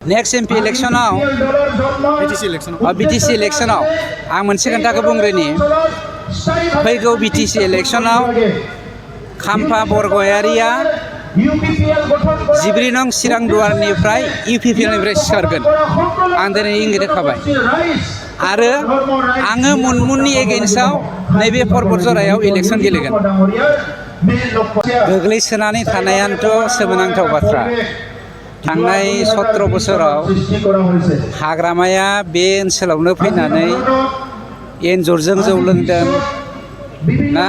Next MP इलेक्शनाव BTC इलेक्शनाव आं मोनसे खोथाखौ बुंग्रोनि फैगौ बीटीसी इलेक्शनाव खाम्फा बरगयारिया 14 नं चिरां दुवारनिफ्राय इउपिपिएलनिफ्राय सिखारगोन आं दिनै इंगित होखाबाय आरो आङो मुनमुननि एगेन्स्टआव नैबे पर्बतजरायाव इलेक्शन गेलेगोन। गोग्लैसोनानै थानायानोथ' सोमोनांथाव बाथ्रा। थांनाय 17 बोसोराव हाग्रामाया बे ओनसोलावनो फैनानै एन्जरजों जौ लोंदों ना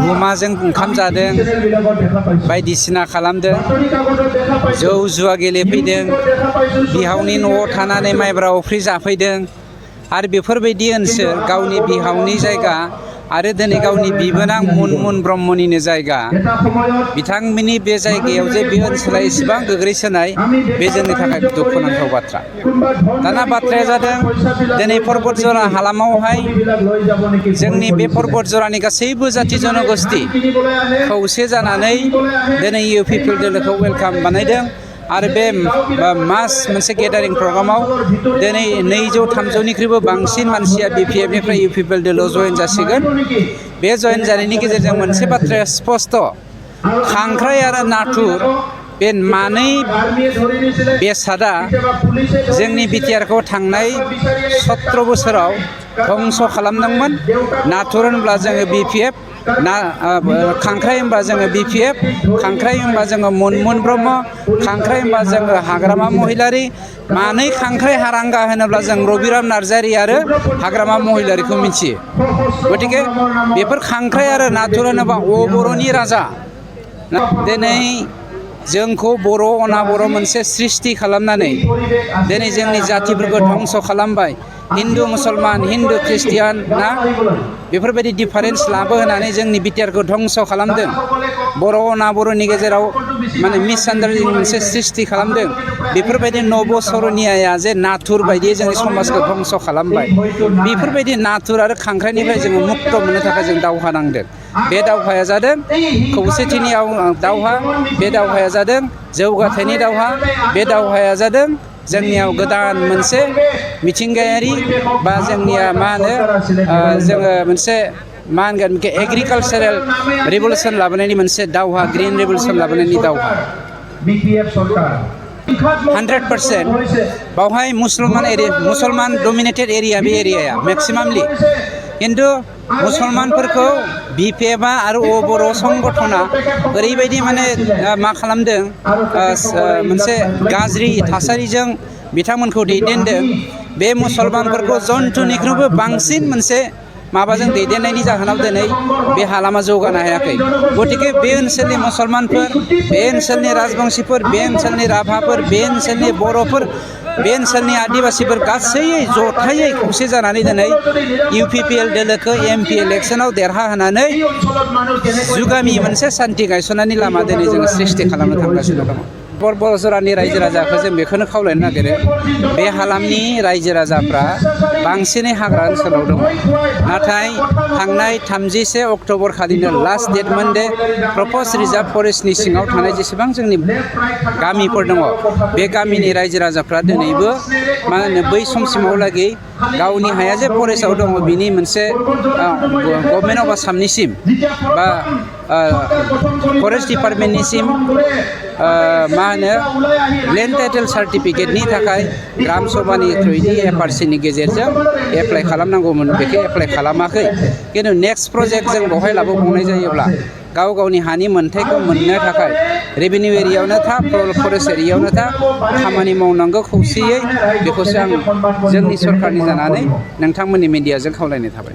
गुमाजों ओंखाम जादों बायदिसिना खालामदों जौ जुवा गेलेफैदों बिहावनि न'आव थानानै माइब्रा अफ्रि जाफैदों आरो बेफोरबायदि ओनसोल गावनि बिहावनि जायगा आरो दिनै गावनि बिबोनां मुनमुन ब्रह्मनिनो जायगा बिथांमोननि बे जायगायाव जे बे ओनसोला एसेबां गोग्लैसोनाय बे जोंनि थाखाय दुखुनांथाव बाथ्रा। दाना बाथ्राया जादों दिनै पर्बतजरा हालामावहाय जोंनि बे पर्बतजरानि गासैबो जाथि जनगोष्ठी खौसे जानानै दिनै इउपिपिएल दोलोखौ वेलकाम बानायदों आरो बे मास मोनसे गेदारिं प्रग्रामाव दिनै 200-300निख्रुइबो बांसिन मानसिया बिपिएफनिफ्राय इउपिपिएल दोलोआव जयेन जासिगोन। बे जयेन जानायनि गेजेरजों मोनसे बाथ्राया स्पष्ट खांख्राइ आरो नाथुर बे मानै बेसादा जोंनि बिटिआरखौ थांनाय 17 बोसोराव धंस खालामदोंमोन। नाथुर होनब्ला जोङो बिपिएफ खांख्राइ होनबा जोङो बिपिएफ खांख्राइ होनबा जोङो मुनमुन ब्रह्म खांख्राइ होनबा जोङो हाग्रामा महिलारि मानै खांख्राइ हारांगा होनोब्ला जों रबिराम नार्जारि आरो हाग्रामा महिलारिखौ मिथियो। गतिके बेफोर खांख्राइ आरो नाथुर होनोबा बर'नि राजा दिनै जोंखौ बर' अनाबर मोनसे सृष्टि खालामनानै दिनै जोंनि जातिफोरखौ धंस खालामबाय। हिन्दु मुसलमान हिन्दु ख्रिस्टियान ना बेफोरबायदि डिफारेन्स लाबोनानै जोंनि बिटिआरखौ धंस खालामदों। बर' अनाबरनि गेजेराव माने मिसआन्डारस्टेन्डिं मोनसे सृष्टि खालामदों। बेफोरबायदि नब सरनियाया जे नाथुर बायदि जोंनि समाजखौ धंस खालामबाय। बेफोरबायदि नाथुर आरो खांख्राइनिफ्राय जोङो मुक्त मोननो थाखाय जों दावहा नांदों। बे दावहाया जादों खौसेथिनि दावहा बे दावहाया जादों जौगाथायनि दावहा बे दावहाया जादों जोंनियाव गोदान मोनसे मिथिंगायारि बा जोंनिया मा होनो जोङो मोनसे मा होनगोन बेखौ एग्रिकालचारेल रिभलिउसन लाबोनायनि मोनसे दावहा ग्रिन रिभलिउसन लाबोनायनि दावहा 100% बावहाय मुसलमान डमिनेटेड एरिया बे एरियाया मेक्सिमामलि खिन्थु मुसलमानफोरखौ बिपिएफआ आरो बर' संगठना ओरैबायदि माने मा खालामदों मोनसे गाज्रि थासारिजों बिथांमोनखौ दैदेनदों। बे मुसलमानफोरखौ जन्थुनिख्रुइबो बांसिन मोनसे माबाजों दैदेननायनि जाहोनाव दिनै बे हालामा जौगानो हायाखै। गतिके बे ओनसोलनि मुसलमानफोर बे ओनसोलनि राजबंशीफोर बे ओनसोलनि राभाफोर बे ओनसोलनि बर'फोर बे ओनसोलनि आदिबासीफोर गासैयै जथायै खौसे जानानै दिनै इउपिपिएल दोलोखौ एमपि इलेक्शनाव देरहाहोनानै जुगामि मोनसे सान्थि गायसननायनि लामा दिनै जोङो सृष्टि खालामनो थांगासिनो दङ। पर्बतजरानि रायजो राजाखौ जों बेखौनो खावलायनो नागिरो बे हालामनि रायजो राजाफ्रा बांसिनै हाग्रा ओनसोलाव दङ। नाथाय थांनाय 31 अक्ट'बर खालिनो लास्ट डेटमोन दे प्रप'ज रिजार्भ फरेस्टनि सिङाव थानाय जेसेबां जोंनि गामिफोर दङ बे गामिनि रायजो राजाफ्रा दिनैबो मा होनो बै समसिमावलागै गावनि हाया जे फरेस्टआव दङ बिनि मोनसे गभर्नमेन्ट अफ आसामनिसिम बा फरेस्ट डिपार्टमेन्टनिसिम मा होनो लेन्ड टाइटेल सार्टिफिकेटनि थाखाय ग्राम सभानि थ्रुयै एफआरसिनि गेजेरजों एप्लाइ खालामनांगौमोन बेखौ एप्लाइ खालामाखै। खिन्थु नेक्स्ट प्रजेक्ट जों बेवहाय लाबोबावनाय जायोब्ला गाव गावनि हानि मोन्थायखौ मोननो थाखाय रेभिनिउ एरियायावनो था फरेस्ट एरियायावनो था खामानि मावनांगौ खौसेयै बेखौसो आं जोंनि सरकारनि जानानै नोंथांमोननि मिडियाजों खावलायनाय थाबाय।